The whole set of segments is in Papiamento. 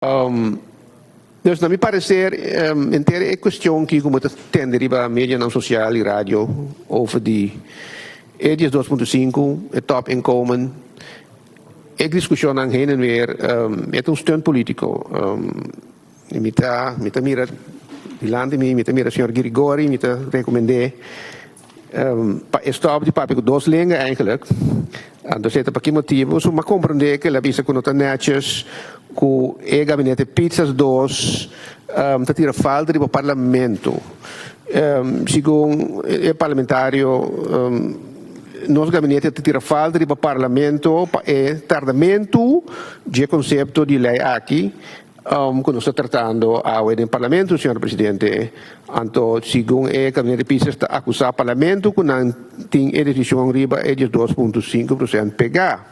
Dus na mi parecer, henter e cuestion ki cu bo ta tende riba medianan social y radio over di e 12.5, e topinkomen, e discusionnan heen en weer, e ta un stunt politico. Mi ta mira dilanti mi, mi ta mira señor Girigori, mi ta recomende pa e stop di papia cu dos lenga eigenlijk. Anto esey ta pa ki motibo. So m'a comprende cu el a bisa cu no ta netjes cu e gabinete Pisas 2 ta tira falta riba parlamento. Segun e parlamentario, nos gabinete ta tira falta riba parlamento pa e tardamento di concepto di ley aki cu nos ta tratando awe den parlamento, señor presidente. Anto, segun e gabinete Pisas ta acusa parlamento cu nan tin e decision riba e 2.5% pega.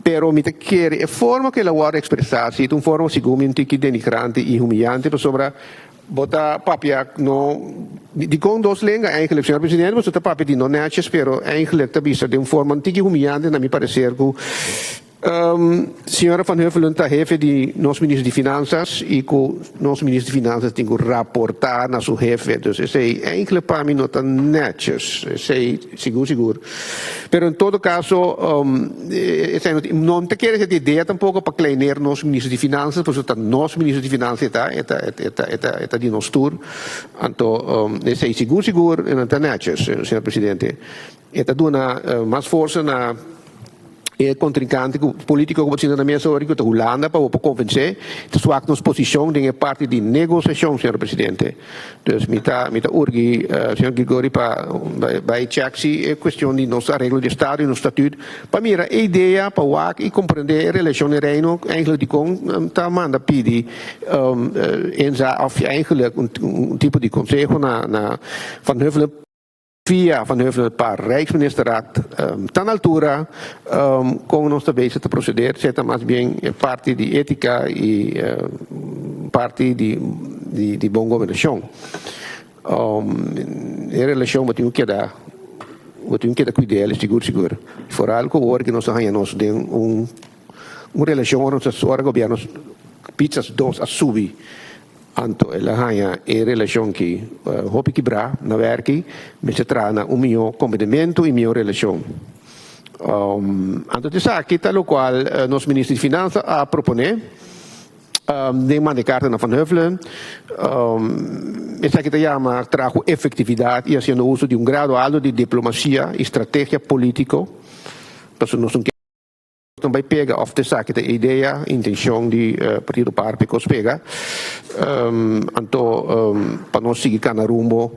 Pero mi ta kere e forma cu el a wordo expresa, si un forma segun mi tiki denigrante y humillante, sobre bo ta papia no di con dos lenga eigenlijk, señor presidente, bo ta papia di no netjes, pero eigenlijk ta bisa di un forma tiki humillante na mi parecer cu señora Van Huffelen ta hefe di nos minister di Finanzas y cu nos minister di Finanzas tin cu raporta na su hefe. Dus esey eigenlijk pa mi no ta netjes. Esey sigur sigur. Pero en todo caso, esey no ta kier e idea tampoco pa kleineer nos minister di Finanzas, pasobra ta nos minister di Finanzas ta di nos tur. Anto, esey sigur sigur no ta netjes, señor presidente. E ta duna mas forsa na e contrincante politico cu ta na mesa ora cu Hulanda pa convence ta zwak nos posicion den parti di negociacion, señor presidente. Dus mi ta urgi señor Grigori pa bay check si e cuestion di nos areglo di estado y nos statuut pa mira e idea pa wak y comprende e relacion den Reino eigenlijk di con ta manda pidi inza of eigenlijk un tipo di conseho na Van Huffelen via Van Huffelen pa Rijksministerraad ta na altura con nos ta bezig te proceder, ta mas bien parti di etica y parti di bon gobernacion. E relacion bo tin cu keda cuida, sigur sigur. Vooral cu ora cu nos a nos den un relacion ora nos ora gobierno Pisas 2 a subi, anto el a haña e relacion cu hopi kibra na werki, mester traha na un miho comprendimento y miho relacion. Anto esaki ta locual nos minister di Finanzas a propone den manda carta na Van Huffelen. Esaki ta yama traha cu efectividad y haciendo uso di un grado alto di diplomacia y estrategia politico. Pasobra nos no bay pega of esaki ta idea, intencion di partido PAR pa pega. Anto pa nos sigui cana rumbo.